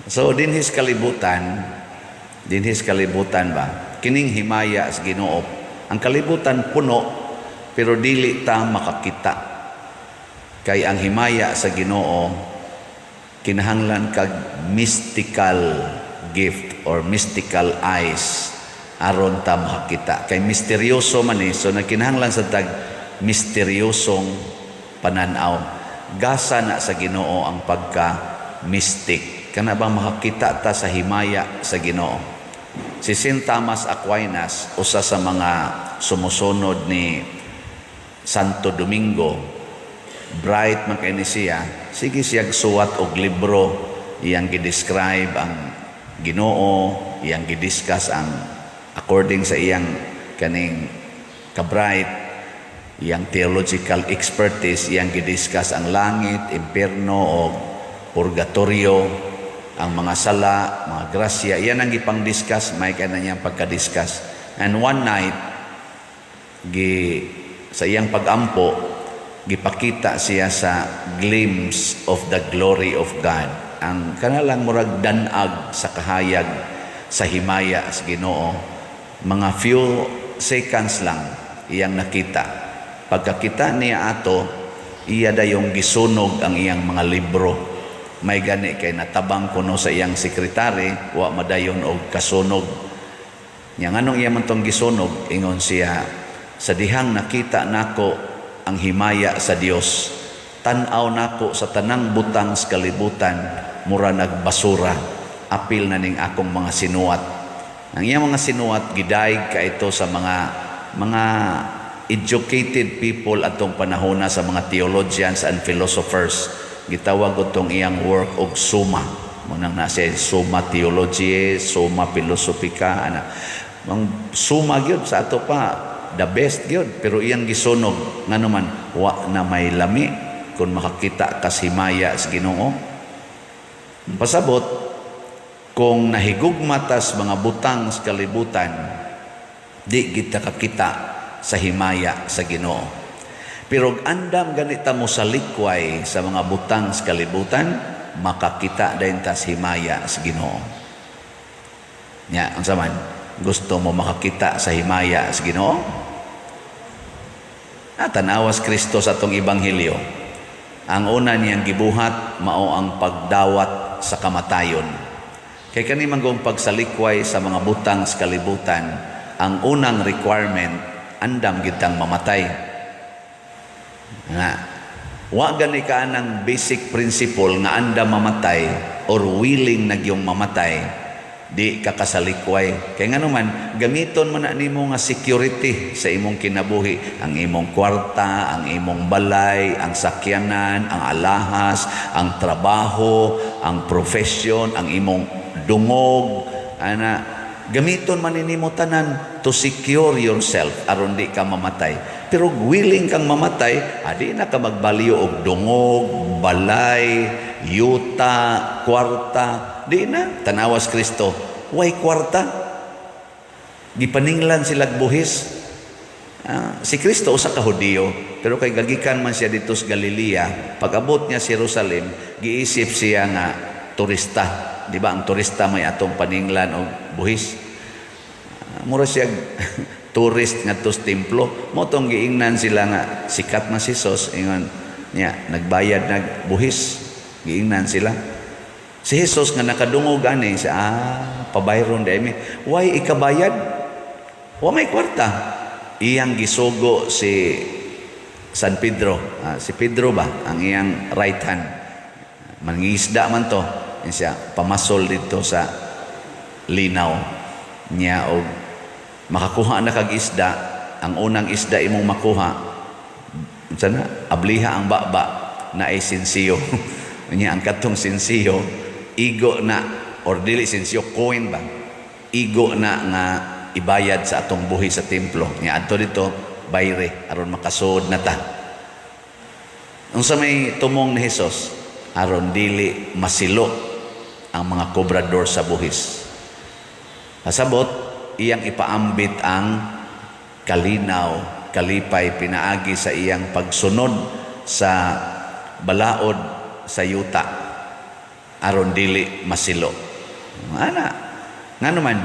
So dinhi's kalibutan ba, kining himaya sa Ginoo. Ang kalibutan puno, pero dili ta makakita. Kay ang himaya sa Ginoo, kinahanglan kag mystical gift or mystical eyes aron ta makakita. Kay misteryoso man eh, so nagkinahanglan sa tag misteryosong pananaw. Gasa na sa Ginoo ang pagka mystic. Kana bang makakita ta sa himaya sa Ginoo. Si Saint Thomas Aquinas, usa sa mga sumusunod ni Santo Domingo, bright man kay ni siya, sige siya suwat og libro, iyang gi-describe ang Ginoo, iyang gi-discuss ang according sa iyang kaning ka-bright, iyang theological expertise, iyang gi-discuss ang langit, impierno o purgatorio, ang mga sala, mga grasya, iyan ang gipang-discuss, may kay na niyang pagka-discuss. And one night, gi sa iyang pagampo, gipakita siya sa glimpse of the glory of God. Ang kanalang murag danag sa kahayag sa himaya sa Ginoo. Mga few seconds lang iyang nakita. Pagkakita niya ato, iya dayong gisunog ang iyang mga libro. May gani kay natabang kuno sa iyang sekretary, wa madayon og kasunog. Nya nganong iya man tong gisunog? Ingon siya, "Sa dihang nakita nako ang himaya sa Dios, tan-aw nako sa tanang butang sa kalibutan mura nagbasura, apil na ning akong mga sinuwat." Ang iyang mga sinuwat, gidayeg kaito sa mga educated people atong panahona, sa mga theologians and philosophers. Gitawag utong iyang work og Summa. Mao nang na siya Summa Theologiae, Summa Philosophica, ana. Mang Summa gyud sa ato pa, the best gyud, pero iyang gisunog. Ngano man? Wa na may lami kung makakita ka sa himaya sa Ginoo. Pasabot kung nahigugma tas mga butang sa kalibutan, di kita kakita sa himaya sa Ginoo. Pero andam ganita mo sa likway sa mga butang sa kalibutan, makakita din ta sa himaya sa Ginoo. Nya, unsa man? Gusto mo makakita sa himaya sa Ginoo? Ah, tanawas Kristo sa atong ebanghelyo. Ang una niyang gibuhat mao ang pagdawat sa kamatayon. Kay kani man gong pagsalikway sa mga butang sa kalibutan, ang unang requirement, andam gitang mamatay. Nga, wa gani ka ng basic principle nga andam mamatay or willing na gyung mamatay, di ka kasalikway. Kay ngano man, gamiton man na nimo nga security sa imong kinabuhi, ang imong kwarta, ang imong balay, ang sakyanan, ang alahas, ang trabaho, ang profession, ang imong dungog, ana, gamiton man nimo tanan to secure yourself aron di ka mamatay. Pero willing kang mamatay, adi na ka magbalyo og dungog, balay, yuta, kwarta. Di na. Tanawas Kristo, way kwarta. Gipaninglan sila buhis. Ah, si Kristo usa ka Hudiyo, pero kay gagikan man siya dito sa Galilea, pag-abot niya sa Jerusalem, giisip siya nga turista. Di ba ang turista may atong paninglan og buhis? Ah, mura siya tourist ngadto sa templo. Mao tong giingnan sila nga sikat na si Jesus, ingon niya nagbayad nag buhis. Giingnan sila. Si Jesus nga nakadungog ani siya, "Ah, pabayron diay mi." Why ikabayad? Wa may kwarta. Iyang gisugo si San Pedro. Ah, si Pedro ba ang iyang right hand. Mangingisda man to. Yan siya pamasol dito sa linaw niya og makakuha na kag isda, ang unang isda imong makuha, unsa na, abliha ang baba na ay sinsiyo. Niya ang katong sinsiyo, igo na, or dili sinsiyo, coin ba, igo na nga ibayad sa atong buhi sa templo. Niya adto dito, bayre aron makasuod na ta. Unsa may tumong ni Jesus aron dili masilo ang mga kobrador sa buhis? Pasabot, iyang ipaambit ang kalinaw, kalipay, pinaagi sa iyang pagsunod sa balaod sa yuta. Aron dili masilo. Ana. Nga naman,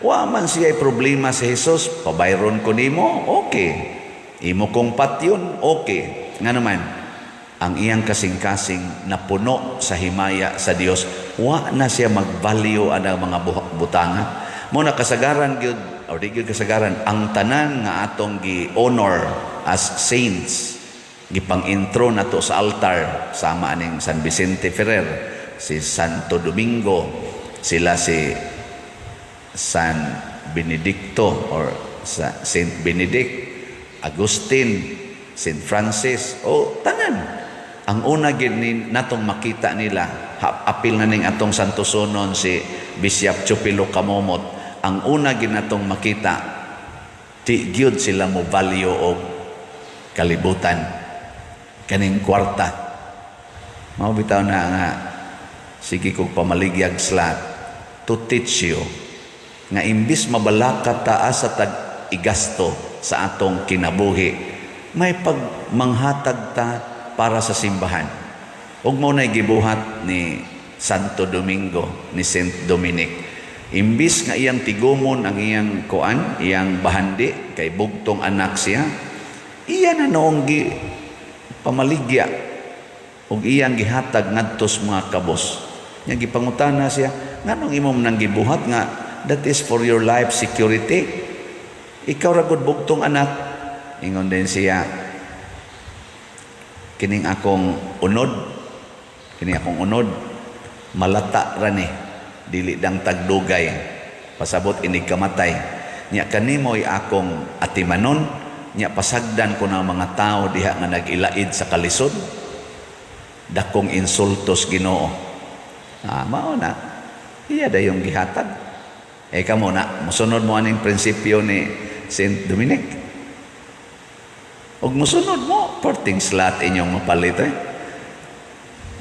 wa man siya problema si Jesus, pabayron ko nimo, okay. Imo kong patyon, okay. Nga naman, ang iyang kasing-kasing napuno sa himaya sa Dios, wa na siya mag-value ana mga butanga. Mo na kasagaran gyud or di gyud kasagaran, ang tanan nga atong gi-honor as saints, gipang-intro nato sa altar, sama aning San Vicente Ferrer, si Santo Domingo, sila si San Benedicto or sa Saint Benedict, Agustin, Saint Francis, o tanan. Ang una gid ni natong makita nila, apil na ning atong santosonon si Bishop Chupilo Camomot, ang una gid natong makita, di gyud sila mo value og kalibutan, kaning kwarta. Mao bitaw na nga sige kog pamaligyag slot to teach you nga imbis mabalaka ta sa tag igasto sa atong kinabuhi, may pagmanghatag ta para sa simbahan. Ug mao nay gibuhat ni Santo Domingo, ni Saint Dominic. Imbis nga iyang tigumon ang iyang kuan, iyang bahandi kay bugtong anak siya, iya na noong gi pamaligya ug iyang gihatag ngadto sa mga kabos. Nya gipangutana siya, "Nganong imo nang gibuhat nga that is for your life security? Ikaw ra gud bugtong anak." Ingon din siya, "Kining akong unod, kini akong unod, malata ra ni, dili dang tagdugay, pasabot inig kamatay. Nya kanimo'y akong atimanon, nya pasagdan ko ng mga tao diha nga nag-ilaid sa kalisod. Dakong insultos Ginoo." Ah, mao na. Iya dayong gihatag. Eh kamo na, musunod mo aning prinsipyo ni Saint Dominic. Og musunod mo, perting slot inyong mapalit eh.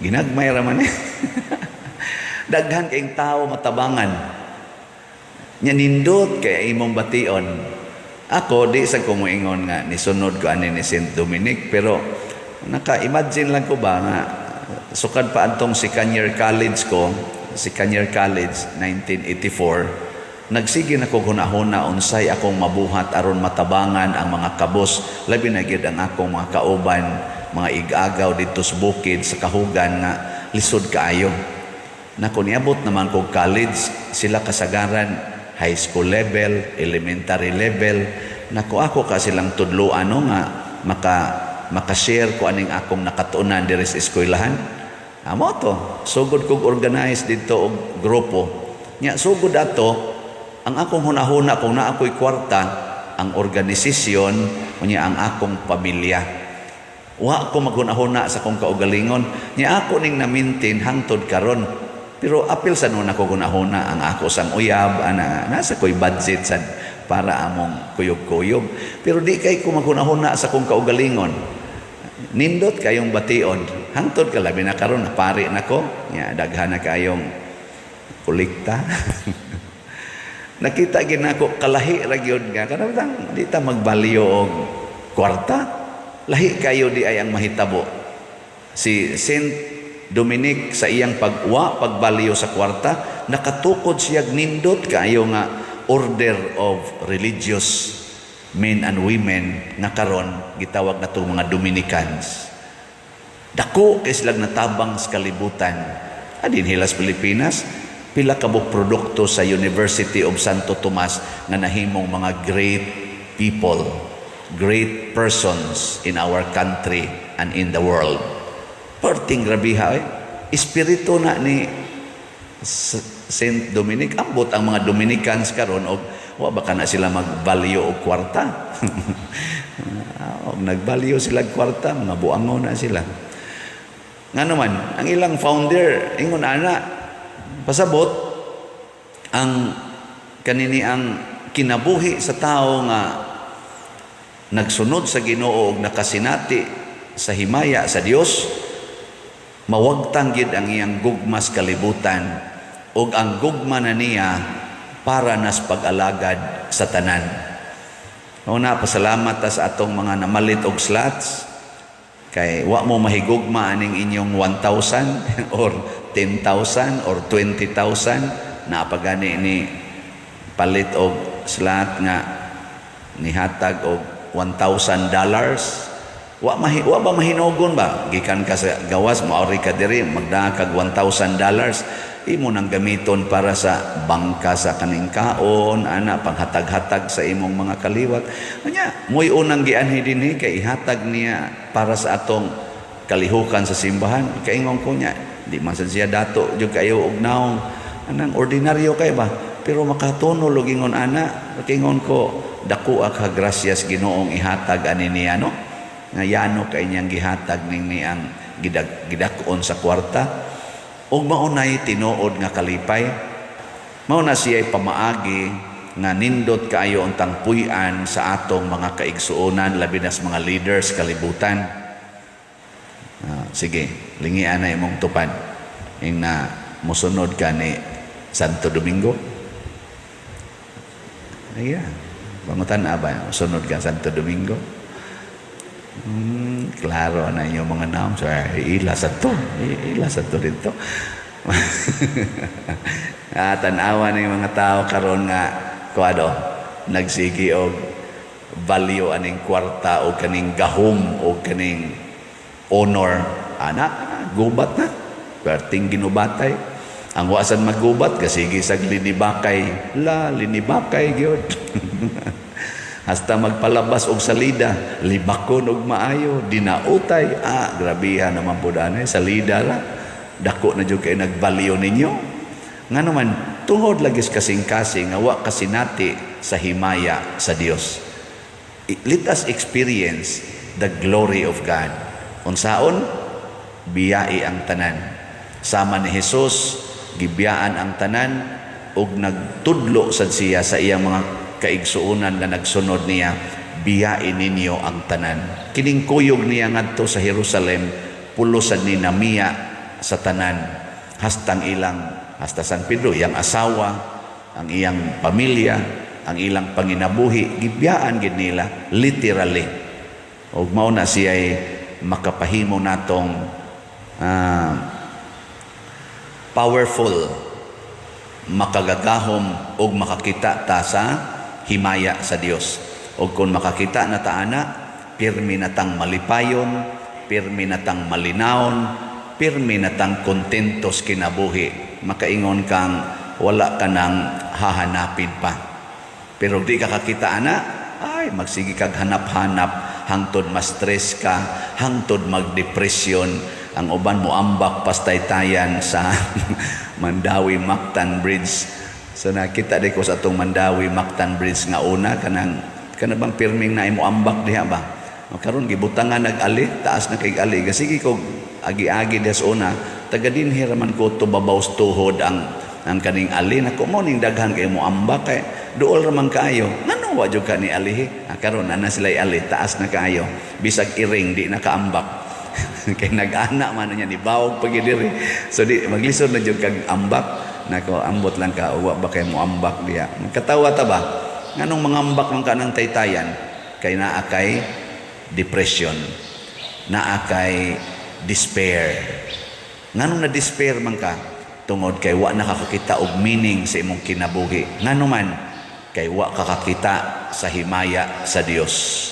Ginagmay ra man eh. Daghan kayong tao matabangan. Nya nindot kay imong bation. Ako di sa ko moingon nga nisunod ko ani ni Saint Dominic, pero naka-imagine lang ko ba nga sukad pa atong second year college ko, second year college 1984, nagsige na ko hunahuna unsay akong mabuhat aron matabangan ang mga kabos, labi na gyud ang akong mga kauban, mga igagaw didto sa bukid sa kahugan nga lisod kaayo. Nako, niabot naman kog college, sila kasagaran high school level, elementary level. Nako, ako ka silang tudloan no nga maka-share ko aning akong nakatunan diri sa eskwelahan. Amo to, sugod kog organize dito og grupo. Nya sugod ato, ang akong hunahuna kung naa ko'y kwarta, ang organisasyon, unya ang akong pamilya. Wa ko maghunahuna sa akong kaugalingon. Nya ako ning na-maintain hangtod karon. Pero apil sa nuon ako hunahuna ang ako sang uyab, ana nasa ko'y budget sad para among kuyog-kuyog. Pero di kay ko maghunahuna sa akong kaugalingon. Nindot kayong bation. Hangtod ka labi na karon napari na ko. Nya daghan na kayong kolekta. Nakita gid nako kalahi ra gyud nga kanang di ta magbalyo og kwarta. Lahi kayo di ay ang mahitabo. Si Saint Dominic sa iyang pagwa pagbalyo sa kwarta, nakatukod siya nindot kaayo nga order of religious men and women nga karon gitawag nato mga Dominicans. Dako kay silang natabang sa kalibutan. Adin hilas Pilipinas, pila ka buok produkto sa University of Santo Tomas nga nahimong mga great people, great persons in our country and in the world. Perting grabiha eh. Espiritu na ni Saint Dominic. Ambot ang mga Dominicans karon og wa ba kana sila magbalyo og kwarta. Og nagbalyo sila og kwarta, mga buangon na sila. Nga naman, ang ilang founder, ingon ana, pasabot, ang kanini ang kinabuhi sa tao nga nagsunod sa Ginoo og nakasinati sa himaya sa Dios, mawagtang gid ang iyang gugma sa kalibutan ug ang gugma na niya para nas pag-alagad sa tanan. Una, pasalamat ta sa atong mga namalit og slots. Kay wa mo mahigugma aning inyong 1,000 or 10,000 or 20,000 na pagani ni palit og slot nga nihatag og $1,000. Wa ba mahinugon ba? Gikan ka sa gawas, moari ka diri, magdaa kag $1,000, imo nang gamiton para sa bangka sa kaning kaon ana, panghatag-hatag sa imong mga kaliwat. Anya mo'y unang gianhi dinhi kay ihatag niya para sa atong kalihukan sa simbahan. Kaingon ko niya, di man sad siya dato jud kayo og naong, anang ordinaryo kay ba, pero makatunol og ingon ana. Kaingon ko, dako ka grasyas Ginoong ihatag ani niya, no, nga yano kay niyang gihatag ning niyang gidak-on sa kwarta ug maunay tinuod nga kalipay. Mao na siya'y pamaagi nga nindot kaayo untang puy-an sa atong mga kaigsuonan, labi na sa mga leaders kalibutan. Ah, sige, lingian na imong tupad ing na mosunod ka ni Santo Domingo. Ay, pangutan ba, sunod ka Santo Domingo? Klaro na inyong mga naong. So, ay, ila sa to. Ila sa to dito. Ah, tanawa ng mga tao karon nga kuado nagsigi og value aning kwarta o kaning gahom o kaning honor ana, gubat na perting ginubatay. Ang wasan maggubat kasigi sag linibakay, la linibakay gyud, hasta magpalabas og salida, libakon og maayo, dinautay. Ah, grabihan naman pud ani, salida ra, dako na jud kay nagvalue ninyo. Ngano man? Tungod lagi sa kasing-kasing nga wa kasinati sa himaya sa Dios. Let us experience the glory of God. Unsaon? Biyai ang tanan. Sama ni Jesus, gibiyaan ang tanan ug nagtudlo sad siya sa iyang mga kaigsuonan nga nagsunod niya, biyai ninyo ang tanan. Kining kuyog niya ngadto sa Jerusalem, pulos sad ni namiya sa tanan, hastang ilang, hasta San Pedro, iyang asawa, ang iyang pamilya, ang ilang panginabuhi, gibiyaan gid nila literally. Ug mao na siya'y makapahimo natong powerful, makagagahom ug makakita ta sa himaya sa Dios. Ug kung makakita na ta ana, pirmi na tang malipayon, pirmi na tang malinawon, pirmi na tang kontento sa kinabuhi. Makaingon kang wala ka nang hahanapin pa. Pero di ka kakita ana, ay, magsige kag hanap-hanap hangtod ma-stress ka, hangtod magdepresyon. Ang uban mo ambak pastaytayan sa Mandaue Mactan Bridge. So nakita di ko sa atong Mandaue Mactan Bridge nga una, kanang kana bang pirming na imo ambak diha ba. O karon gibutangan nag-ali, taas na kay ali. Gasige ko agi-agi des una, taga dinhi ra man ko to babaw sa tuhod ang kaning ali nako. Mo ning daghan kay mo ambak kay duol ra man kaayo. Ngano wa jud ka ni alihi? Ah, karon ana sila ali, taas na kaayo, bisag iring di na kaambak kay nag-ana man niya ni bawog pag diri. So di maglisod na jud kag ambak nako. Ambot lang ka, wa ba kay mo ambak diya? Katawa ta ba, nganong mangambak man ka ng taytayan? Kay naa kay depression, naa kay despair. Nganong na despair man ka? Tungod kay wa nakakakita og meaning sa imong kinabuhi. Ngano man? Kay wa kakakita sa himaya sa Dios.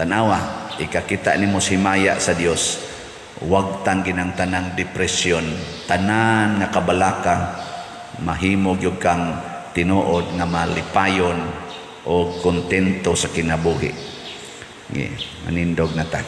Tanawa, ikakita nimo sa himaya sa Dios, wag tang ginang tanang depresyon, tanan nga kabalaka, mahimo gyud kang tinuod nga malipayon o kontento sa kinabuhi. Sige, manindog na ta.